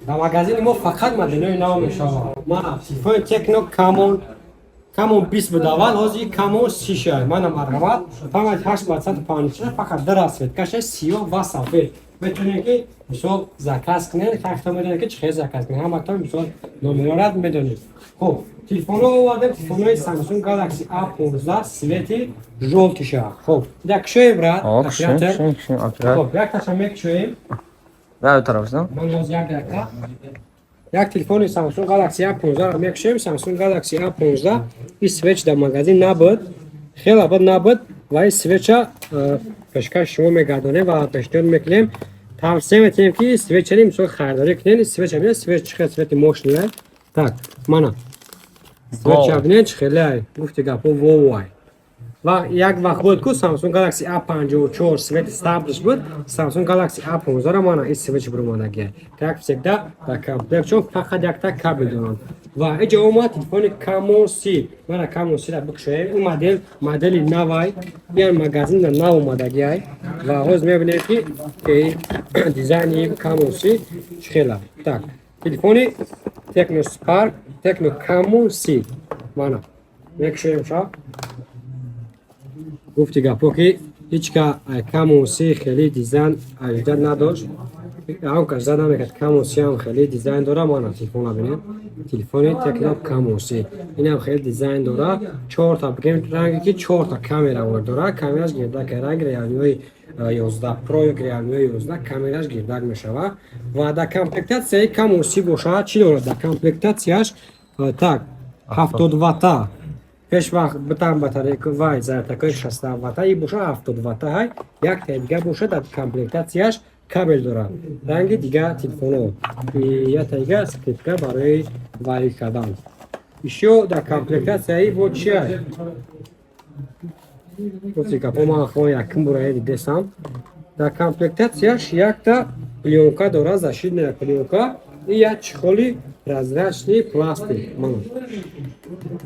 Дар магазини мо фақат моделҳои нав мешавад. Мана телефони Tecno Camon, Camon 20 буд аввал, ҳозир Camon 30 шуд. Мана, марҳамат, память 8 ба 156, фақат ду расцветкаша, сиёҳ ва сафед. Метавонед, ки мисол заказ кунед, хахто медонед, ки чӣ хел заказ кунед. Ҳаматон мисол номерорат медонед. Хуб, телефонҳо овардем, телефонҳои Samsung Galaxy A15, цвети жёлтыйша. Хуб, як кушоем, брат. О, кушоем, оператор. Кушоем, кушоем, оператор. Хуб, якташа мекушоем. Да, тарафсан. Ман боз як дақиқа. Як телефони Samsung Galaxy A15 ро мекушем. Samsung Galaxy A15, ин свеч дар магазин набуд. Хеле буд, набуд, ва ин свеча пешкаш шумо мегардонем ва пешниҳод мекунем. Тавсия метиҳем, ки свечари мисол харидорӣ кунед. Свеча бинед, свеч чӣ хел цвети мощный. Так, мана. Свеча бинед, чӣ хеле, гуфти гапо, вовай. Ва як вақт буд ку Samsung Galaxy A54 цвети сабзш буд, Samsung Galaxy A15 ро мана ин свеч буромадагия. Как всегда, дар комплект чун фақат якта кабел доранд. Ва иҷо омад телефони Camon C. Мана Camon C ра бикушоем. Ин модел модели навай. Ин магазин нав омадагиай. Ва ҳозир мебинем, ки дизайни Camon C чӣ хела. Так, телефони Tecno Spark, Tecno Camon C. Мана мекушоем ша. Гуфти гапо, ки ҳеҷ ка Camon C хеле дизайн аждад надошт, ҳам кас зада намекард. Camon C ҳам хеле дизайн дора. Мана телефонро бинем, телефони Tecno Camon C, инам хеле дизайн дора. Чорта, бигем, ранге ки чорта камера дора, камераш гирдак, ранги Realme 11 Pro ё Realme 11 камераш гирдак мешавад. Ва дар комплектатсияи Camon C бошад, чӣ дорад дар комплектатсияш? Так, 70 ватта. Пеш вақт битан батарейка вай зарядкаи 60 ватта, и боша 70 ватта ҳай. Якта дига боша, дар комплектатсияш кабел дорад, ранги дига телефонҳо, якта дига скрепка барои варид кардан. Ишё дар комплектатсияи бо чия? Гуфти гапо, ман хо якум бора дидесам. Дар комплектатсияш якта плёнка дорад, защитная плёнка, и як чехоли прозрачный пластик. Мана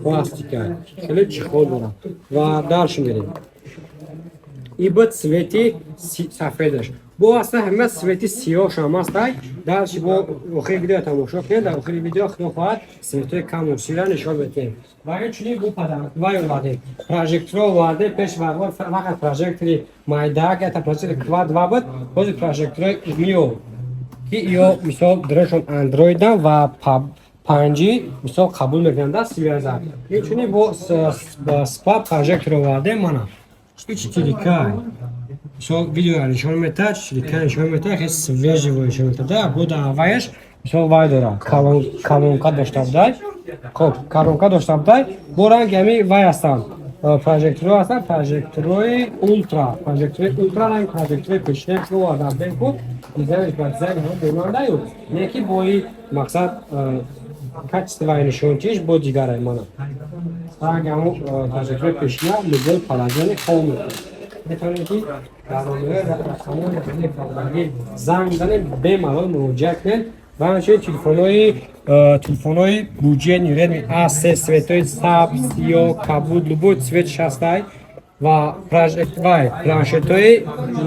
пластика, хеле чехол дорад. Ва дальше мерем. И бо цвети сафедаш. Бо аста ҳама цвети сиёҳш ҳам ҳастай. Дальше бо охири видео тамошо кунед, дар охири видео, худо хоҳад, цветҳои Camon C-ра нишон медиҳем. Ва инчунин бо падар вай овардем. Прожекторо овардем, пеш вақт прожектори майдаак, ята прожектори Quad 2 буд, ҳозир прожекторои Mio, ки ё мисол дурашон андроидам ва панҷи мисол қабул мекунанд связа. Инчунин бо спа прожектор овардем, мана. И 4K. Мисол видеоро нишон метаҳад, 4K нишон метаҳад, хеле свежий нишон метаҳад. Бо дар аввалаш мисол вай дора, колонка дошта будай. Хоб, колонка дошта будай. Бо ранги ҳами вай ҳастанд. Прожекторҳо ҳастанд, прожекторҳои ултра, прожекторҳои ултра, ранг прожекторҳои пешина ки оварда будем ку, дизайнаш ба дизайни ҳама монандаю, не ки бо и мақсад качествои нишонтиш бо дигарай. Мана ранги ҳамон прожекторҳои пешина, модел положение хом мекунад. Метавонед, ки дар номерҳои рақамҳои занг занед, бемалол муроҷиат кунед. Ва ҳамчунин телефонҳои буҷетни Redmi A3, цветҳои сабз, сиёҳ, кабуд, любой цвет шастай. Ва вай планшетҳои,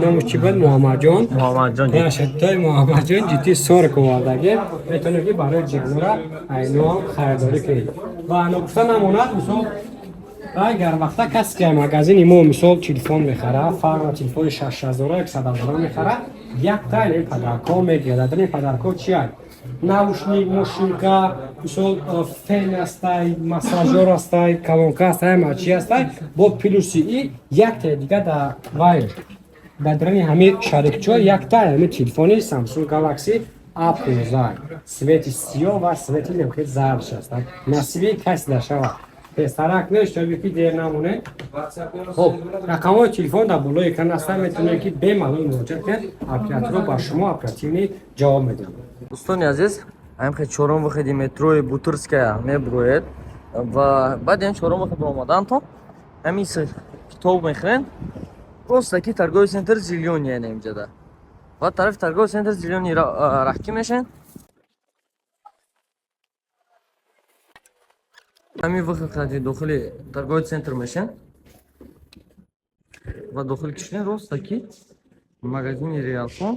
номаш чӣ буд, Муҳаммадҷон? Муҳаммадҷон. Планшетҳои Муҳаммадҷон GT 40 овардаги. Метавонед, ки барои ҷиҳонора айноам харидорӣ кунед. Ва ногуфта намонад, мисол, агар вақта касе ки магазини мо мисол телефон мехарад, фарқ на телефони 6000, 100 000 мехарад, якта ин подаркҳо мегирад. Дар ин подаркҳо чи ай? Наушник, мошинка, мисол фен ҳастай, массажёр ҳастай, колонка ҳастай, ҳама чи ҳастай. Бо плюси и яктаи дига дар вай, дар дарани ҳамин шарикчо якта ҳамин телефони Samsung Galaxy A15, цвети сиёҳ ва цвети хеле зардш аст. Насиби каси дар шавад. Тезтарак не, штобе ки дер намоне. Хоб, рақамҳои телефон дар болои экран ҳастанд, метавонед, ки бемалол муроҷиат кунед, операторо ба шумо оперативный ҷавоб медиҳанд. Дӯстони азиз, ҳамин чорум выходи метрои Бутырская мебуроед ва баъди ҳам чорум выход омадантон, ҳамин китоб мехӯрен, просто ки торговый центр «Зелёный», яъне инҷада ва тарафи торговый центр «Зелёный» раҳкӣ мешен. Ҳамин выход қади дохили торговый центр мешен ва дохили кишвен, роста ки магазини Реалфон.